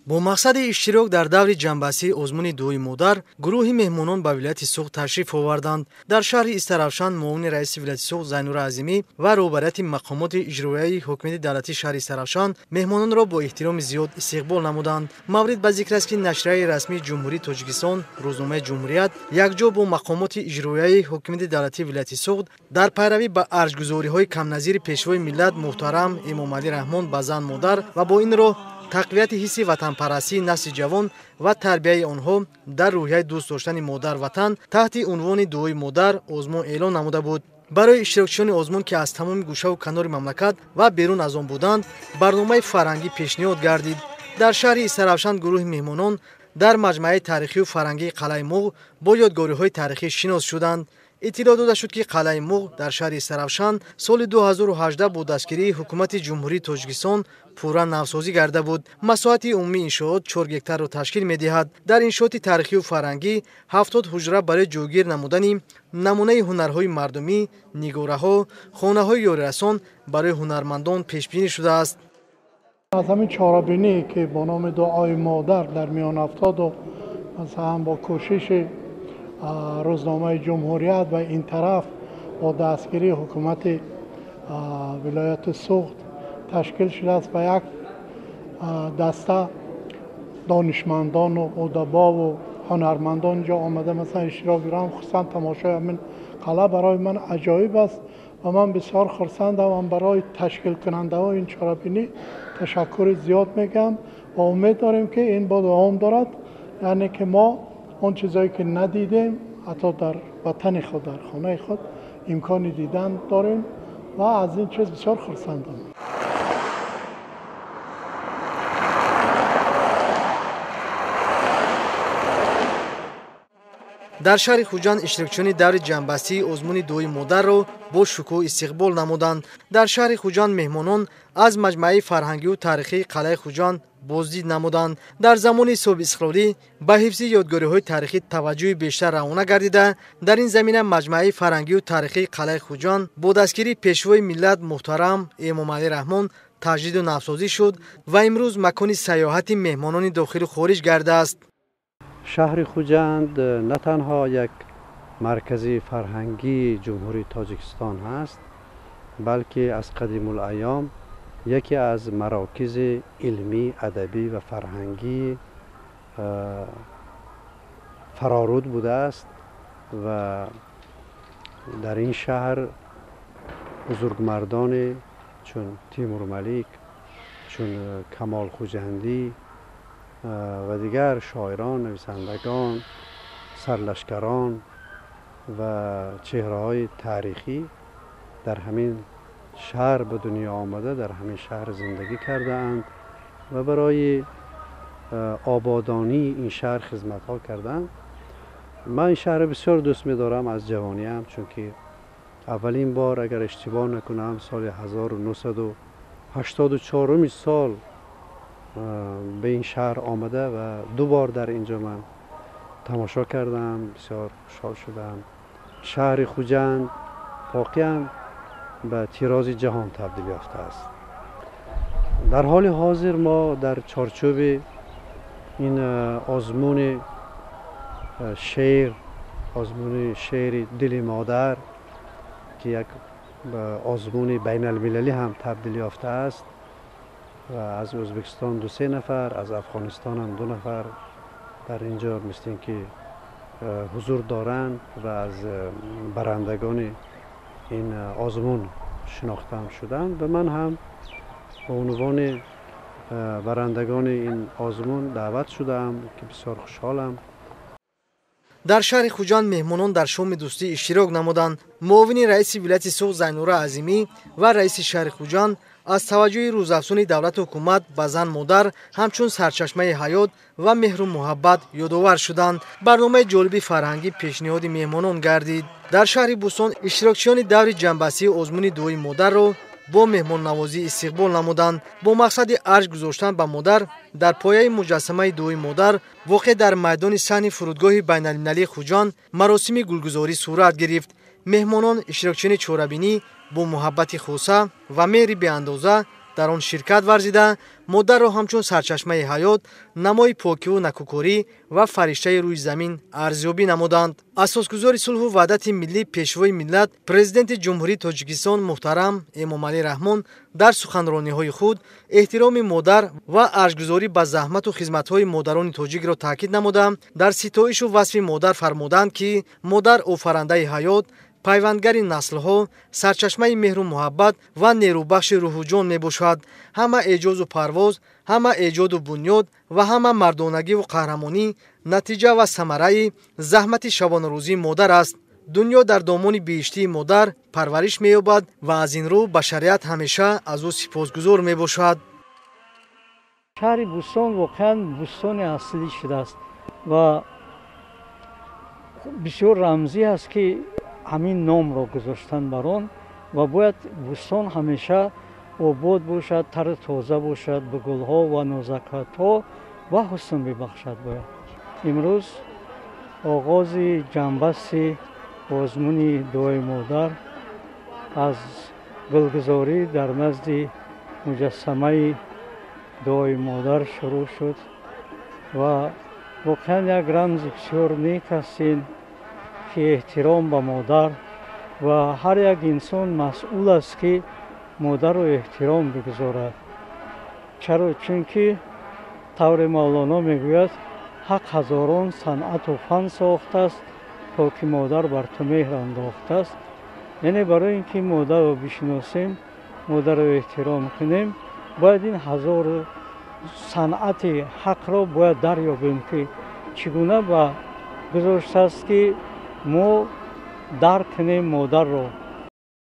Бо мақсади иштирок дар даври ҷамъбастии озмуни дуои модар гурӯҳи меҳмонон ба вилояти Суғд ташриф оварданд. Дар шаҳри Истаравшан муовини раиси вилояти Суғд Зайнура Азимӣ ва роҳбарияти мақомоти иҷроияи ҳокимияти давлатии шаҳри Истаравшан меҳмононро бо эҳтироми зиёд истиқбол намуданд. Маврид ба зикр аст, ки нашрияи расмии Ҷумҳурии Тоҷикистон рӯзномаи Ҷумҳурият якҷо бо мақомоти иҷроияи ҳокимияти давлатии вилояти Суғд дар пайравӣ ба арҷгузориҳои камназири пешвои миллат муҳтарам Эмомалӣ Раҳмон ба зан модар ва бо ин роҳ тақвияти ҳисси ватанпарастии насли ҷавон ва тарбияи онҳо дар рӯҳияи дӯст доштани модар ватан таҳти унвони дуои модар озмун эълон намуда буд. Барои иштирокчиёни озмун, ки аз тамоми гӯшаву канори мамлакат ва берун аз он буданд, барномаи фарҳангӣ пешниҳод гардид. Дар шаҳри Истаравшан гурӯҳи меҳмонон дар маҷмӯаи таърихию фарҳангии Қалъаи Муғ бо ёдгориҳои таърихӣ шинос шуданд. Иттилоъ дода шуд, ки Қалъаи Муғ дар шаҳри Истаравшан соли 2018 бо дастгирии ҳукумати Ҷумҳурии Тоҷикистон пурра навсозӣ гарда буд. Масоҳати умумии иншоот 4 гектарро ташкил медиҳад. Дар иншооти таърихию фарҳангӣ 70 ҳуҷра барои ҷойгир намудани намунаи ҳунарҳои мардумӣ, нигораҳо, хонаҳои ёрирасон барои ҳунармандон пешбинӣ шудааст. Аз ҳамин чорабинӣ, ки бо номи дуои модар дар миён афтоду масалан бо кӯшиши рӯзномаи Ҷумҳурият ва ин тараф бо дастгирии ҳукумати вилояти Суғд ташкил шудааст ва як даста донишмандону удабову ҳунармандон инҷо омада масалан иштирок доранд. Хусусан тамошои ҳамин қалъа барои ман аҷоиб аст ва ман бисёр хурсандам. Барои ташкилкунандаҳои ин чорабинӣ ташаккури зиёд мегӯям ва умед дорем, ки ин бо давом дорад, яъне ки мо он чизое ки надидем, ҳатто дар ватани худ, дар хонаи худ имкони дидан дорем ва аз ин чиз бисёр хурсандам. Дар шаҳри Хуҷанд иштирокчиёни даври ҷамъбастии озмуни дуои модарро бо шукӯҳ истиқбол намуданд. Дар шаҳри Хуҷанд меҳмонон аз маҷмӯаи фарҳангию таърихии Қалъаи Хуҷанд боздид намуданд. Дар замони соҳибистиқлолӣ ба ҳифзи ёдгориҳои таърихӣ таваҷҷӯҳи бештар равона гардида, дар ин замина маҷмӯаи фарҳангию таърихии Қалъаи Хуҷанд бо дастгирии пешвои миллат муҳтарам Эмомалӣ Раҳмон таҷдиду навсозӣ шуд ва имрӯз макони сайёҳати меҳмонони дохилу хориҷ гардааст. Шаҳри Хуҷанд на танҳо як маркази фарҳангии Ҷумҳурии Тоҷикистон ҳаст, балки аз қадимулайём яке аз марокизи илмӣ, адабӣ ва фарҳангии фароруд будааст ва дар ин шаҳр бузургмардоне чун Тимур Малик, чун Камол Хуҷандӣ ва дигар шоирон, нависандагон, сарлашкарон ва чеҳраҳои таърихӣ дар ҳамин шаҳр ба дунё омада, дар ҳамин шаҳр зиндагӣ кардаанд ва барои ободонии ин шаҳр хизматҳо карданд. Ман ин шаҳрро бисёр дӯст медорам аз ҷавониам, чунки аввалин бор, агар иштибоҳ накунам, соли 1984 сол ба ин шаҳр омада ва ду бор дар инҷо ман тамошо кардам, бисёр хушҳол шудам. Шаҳри Хуҷанд воқеан ба тирози ҷаҳон табдил ёфтааст. Дар ҳоли ҳозир мо дар чорчӯби ин озмуни шеър, озмуни шеъри дили модар, ки як озмуни байналмилалӣ ҳам табдил ёфтааст ва аз Ӯзбекистон 2-3 нафар, аз Афғонистон ҳам 2 нафар дар инҷо мисли ин ки ҳузур доранд ва аз барандагони ин озмун шинохта шуданд ва ман ҳам ба унвони барандагони ин озмун даъват шудаам, ки бисёр хушҳолам. Дар шаҳри Хуҷанд меҳмонон дар шоми дӯстӣ иштирок намуданд. Муовини раиси вилояти Суғд Зайнура Азимӣ ва раиси шаҳри Хуҷанд аз таваҷҷӯҳи рӯзафзуни давлату ҳукумат ба зан модар ҳамчун сарчашмаи ҳаёт ва меҳру муҳаббат ёдовар шуданд. Барномаи ҷолиби фарҳангӣ пешниҳоди меҳмонон гардид. Дар шаҳри Бӯстон иштирокчиёни даври ҷамъбастии озмуни дуои модарро бо меҳмоннавозӣ истиқбол намуданд. Бо мақсади арҷ гузоштан ба модар дар пояи муҷассамаи дуои модар воқеъ дар майдони саҳни фурудгоҳи байналмилалии Хуҷанд маросими гулгузорӣ сурат гирифт. Меҳмонон иштирокчиёни чорабинӣ бо муҳаббати хоса ва меҳри беандоза Дар он ширкат варзида, модарро ҳамчун сарчашмаи ҳаёт, намои покиву накӯкорӣ ва фариштаи рӯи замин арзёбӣ намуданд. Асосгузори сулҳу ваҳдати миллӣ, пешвои миллат, Президенти Ҷумҳурии Тоҷикистон муҳтарам Эмомалӣ Раҳмон дар суханрониҳои худ эҳтироми модар ва арҷгузорӣ ба заҳмату хизматҳои модарони тоҷикро таъкид намуда, дар ситоишу васфи модар фармуданд, ки модар офарандаи ҳаёт, пайвандгари наслҳо, сарчашмаи меҳру муҳаббат ва нерӯбахши рӯҳу ҷон мебошад. Ҳама эъҷозу парвоз, ҳама эҷоду бунёд ва ҳама мардонагиву қаҳрамонӣ натиҷа ва самараи заҳмати шабонарӯзии модар аст. Дунё дар домони биҳиштии модар парвариш меёбад ва аз ин рӯ башарият ҳамеша аз ӯ сипосгузор мебошад. Шаҳри Бӯстон воқеан бӯстони аслӣ шудааст ва бисёр рамзӣ аст, ки ҳамин номро гузоштан бар он, ва бояд бӯстон ҳамеша обод бошад, тару тоза бошад, ба гулҳо ва нозакатҳо ва ҳусн бибахшад. Бояд имрӯз оғози ҷанбасти озмуни дуои модар аз гулгузорӣ дар назди муҷассамаи дуои модар шурӯъ шуд ва воқеан як рамзи бисёр нек аст ин, ки эҳтиром ба модар, ва ҳар як инсон масъул аст, ки модарро эҳтиром бигузорад. Чаро? Чунки тавре Мавлоно мегӯяд: «Ҳақ ҳазорон санъату фан сохтааст, то ки модар бар ту меҳр андохтааст». Яъне барои ин ки модарро бишиносем, модарро эҳтиром кунем, бояд ин ҳазору санъати ҳақро бояд дарёбем, ки чӣ гуна ба гузоштааст, ки мо дарк кунем модарро.